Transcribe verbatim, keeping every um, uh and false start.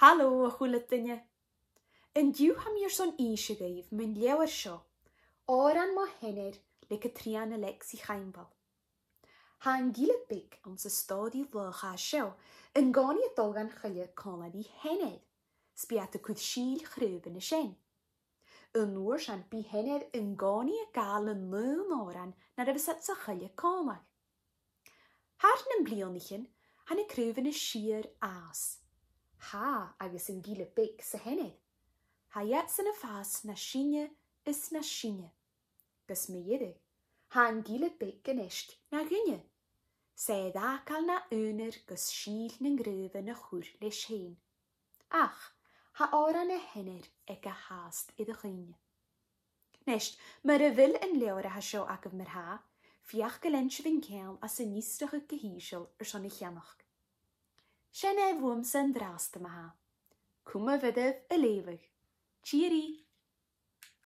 Halò, a h-uile duine. An-diugh tha mi airson innse dhuibh mun leabhar seo, Òran mo Sheanar le Catrìona Lexy Chaimbeul. Tha an gille beag anns an stòiridh laghach seo an-còmhnaidh a' dol dhan choille còmhla ri sheanair, 's bidh iad a' cur sìl chraobhan na seann. An uair sin bidh seanair an-còmhnaidh a' gabhail an aon òran nuair a bhios iad sa choille còmhla. Thar nam bliadhnaichean, tha na craobhan a' sìor fhàs. Tha, agus an gille beag 's a sheanair, tha iadsan a' fàs nas sine is nas sine. Gus mu dheireadh, tha an gille beag a-nis na dhuine. 'S e a' fàgail na aonar gus sìl nan craobhan a chur leis fhèin. Ach tha òran a sheanair aige fhathast air a chuimhne. A-nis, mura bheil an leabhar a tha seo agaibh mar-thà, feuch gun lean sibh an ceangal anns an fhiosrachadh gu h-ìosal airson a cheannach. Sin e bhuamsa an-dràsta ma-thà. Cumaibh oirbh a' leughadh. Tìoraidh!